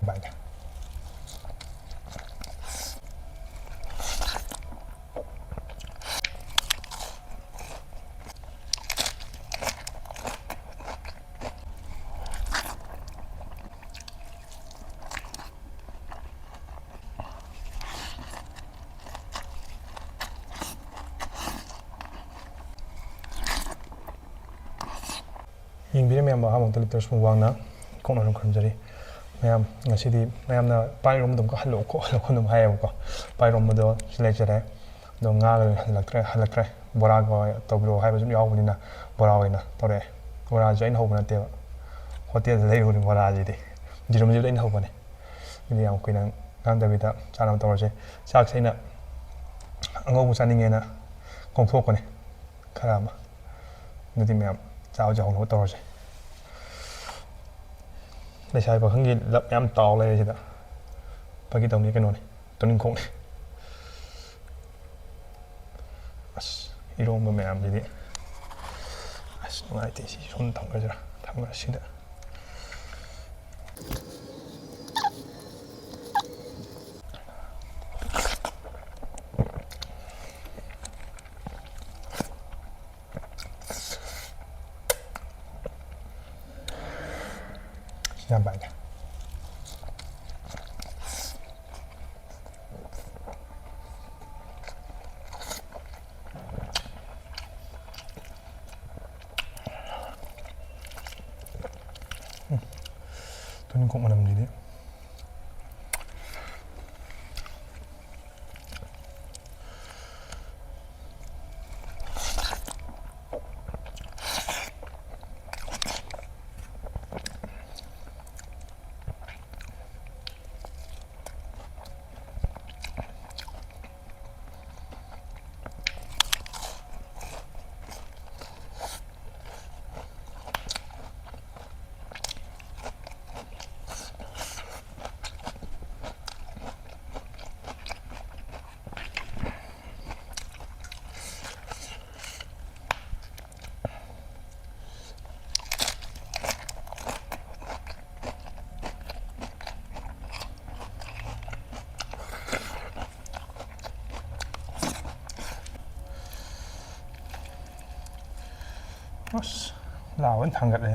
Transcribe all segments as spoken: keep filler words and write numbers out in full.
ꯚꯥꯏꯗ꯫ ꯌꯦꯡꯕꯤꯔꯤꯕ ꯃꯌꯥꯝ ꯑꯍꯥꯟꯕꯃꯛꯇ ꯂꯤꯇꯔꯁ ꯃꯨꯛꯕꯥꯡꯅ ꯏꯀꯣꯛꯅ ꯑꯗꯨꯝ ꯈꯨꯔꯨꯝꯖꯔꯤ꯫ ꯃꯌꯥꯝ ꯉꯁꯤꯗꯤ ꯃꯌꯥꯝꯅ ꯄꯥꯟ ꯏꯔꯣꯝꯕꯗꯣ ꯑꯃꯨꯛꯀ ꯍꯜꯂꯛꯑꯣ ꯈꯣꯠꯂꯣ ꯑꯗꯨꯝ ꯍꯥꯏꯌꯦꯕꯀꯣ꯫ ꯄꯥꯟ ꯏꯔꯣꯝꯕꯗꯣ ꯁꯤ ꯂꯩꯖꯔꯦ꯫ ꯑꯗꯣ ꯉꯥꯒ ꯍꯜꯂꯛꯇ꯭ꯔꯦ, ꯍꯜꯂꯛꯇ꯭ꯔꯦ꯫ ꯕꯣꯔꯥꯒ ꯇꯧꯕꯤꯔꯛꯑꯣ ꯍꯥꯏꯕꯁꯨ ꯌꯥꯎꯕꯅꯤꯅ ꯕꯣꯔꯥ ꯑꯣꯏꯅ ꯇꯧꯔꯛꯑꯦ꯫ ꯕꯣꯔꯥꯁꯦ ꯑꯩꯅ ꯍꯧꯕ ꯅꯠꯇꯦꯕ, ꯍꯣꯇꯦꯜꯗ ꯂꯩꯔꯨꯕꯅꯤ ꯕꯣꯔꯥꯁꯤꯗꯤ꯫ ꯌꯦꯔꯨꯝꯁꯤꯕꯨꯗꯤ ꯑꯩꯅ ꯍꯧꯕꯅꯦ꯫ ꯑꯗꯨꯗꯤ ꯌꯥꯝ ꯀꯨꯏꯅ ꯉꯥꯡꯗꯕꯤꯗ ꯆꯥꯅꯕ ꯇꯧꯔꯁꯦ꯫ ꯆꯥꯛꯁꯦ ꯑꯩꯅ ꯑꯉꯧꯕ ꯆꯥꯅꯤꯡꯉꯦꯅ ꯀꯣꯡꯊꯣꯛꯄꯅꯦ ꯈꯔ ꯑꯃ꯫ ꯑꯗꯨꯗꯤ ꯃꯌꯥꯝ ꯆꯥꯕꯁꯦ ꯍꯧꯅꯕ ꯇꯧꯔꯁꯦ꯫ ꯂꯩꯁꯥꯕꯤ ꯄꯥꯈꯪꯒꯤ ꯂꯞ ꯌꯥꯝ ꯇꯥꯎ ꯂꯩꯔꯦ ꯁꯤꯗ꯫ ꯐꯥꯒꯤ ꯇꯧꯅꯤ ꯀꯩꯅꯣꯅꯦ, ꯇꯨꯅꯤꯡꯈꯣꯛꯅꯦ꯫ ꯑꯁ, ꯏꯔꯣꯝꯕ ꯃꯌꯥꯝꯁꯤꯗꯤ꯫ ꯑꯁ, ꯅꯨꯡꯉꯥꯏꯇꯦ꯫ ꯁꯤ ꯁꯣꯝꯗ ꯊꯝꯈ꯭ꯔꯁꯤꯔꯥ? ꯊꯝꯈ꯭ꯔꯁꯤꯗ꯫ ꯌꯥꯝ ꯄꯥꯏꯒꯦ꯫ ꯎꯝ, ꯇꯨꯅꯤꯡꯈꯣꯛ ꯃꯅꯝꯁꯤꯗꯤ꯫ ꯑꯁ, ꯂꯥꯕ ꯑꯣꯏꯅ ꯊꯥꯡꯒꯠꯂꯦ꯫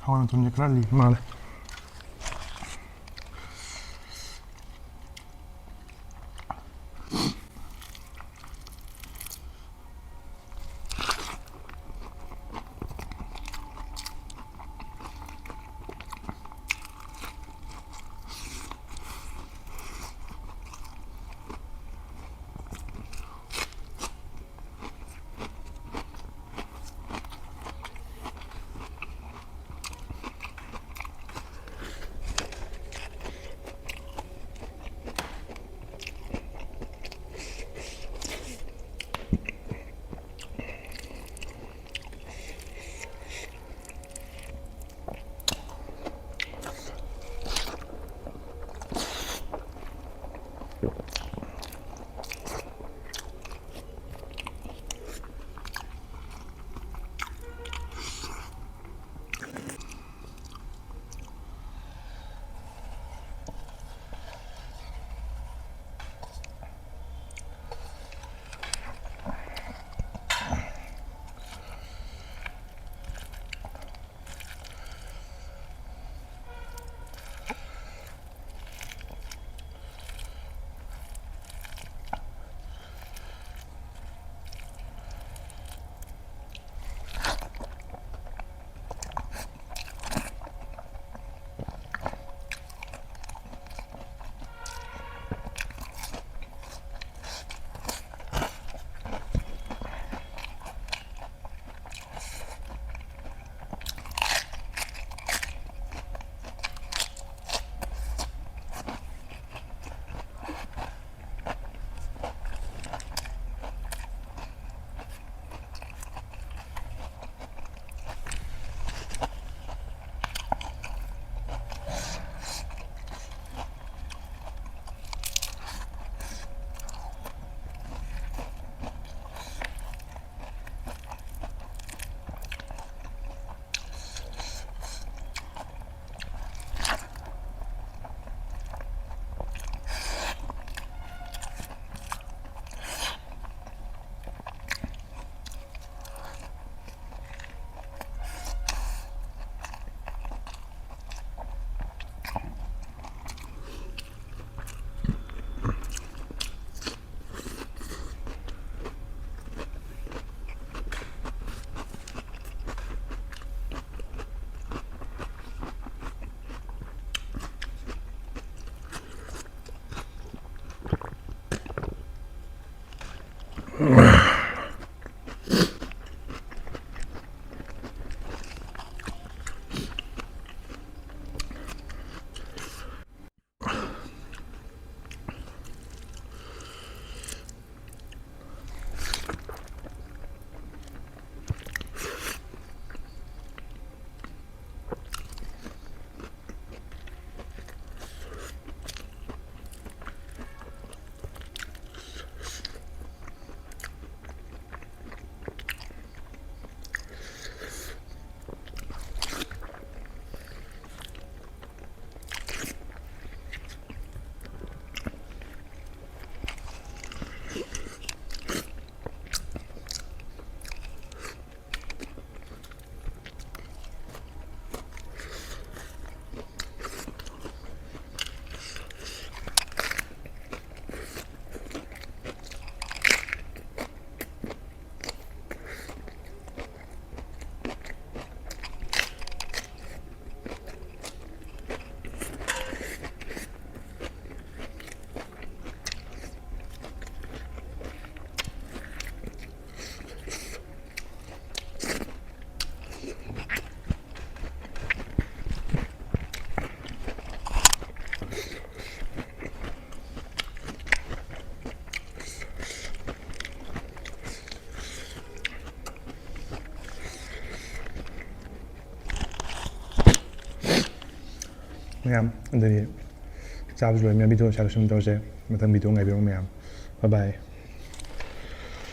ꯍꯋꯥꯏ ꯃꯇꯣꯟꯁꯦ ꯈꯔ ꯂꯤ ꯃꯥꯜꯂꯦ꯫ ꯃꯌꯥꯝ ꯑꯗꯨꯗꯤ ꯆꯥꯕꯁꯨ ꯂꯣꯏꯃꯤꯅ ꯚꯤꯗꯤꯑꯣ ꯁ꯭ꯋꯥꯏꯗ ꯁꯨꯝ ꯇꯧꯔꯁꯦ꯫ ꯃꯊꯪ ꯚꯤꯗꯤꯑꯣ ꯉꯥꯏꯕꯤꯔꯣ ꯃꯌꯥꯝ꯫ ꯕꯥꯏ ꯕꯥꯏ꯫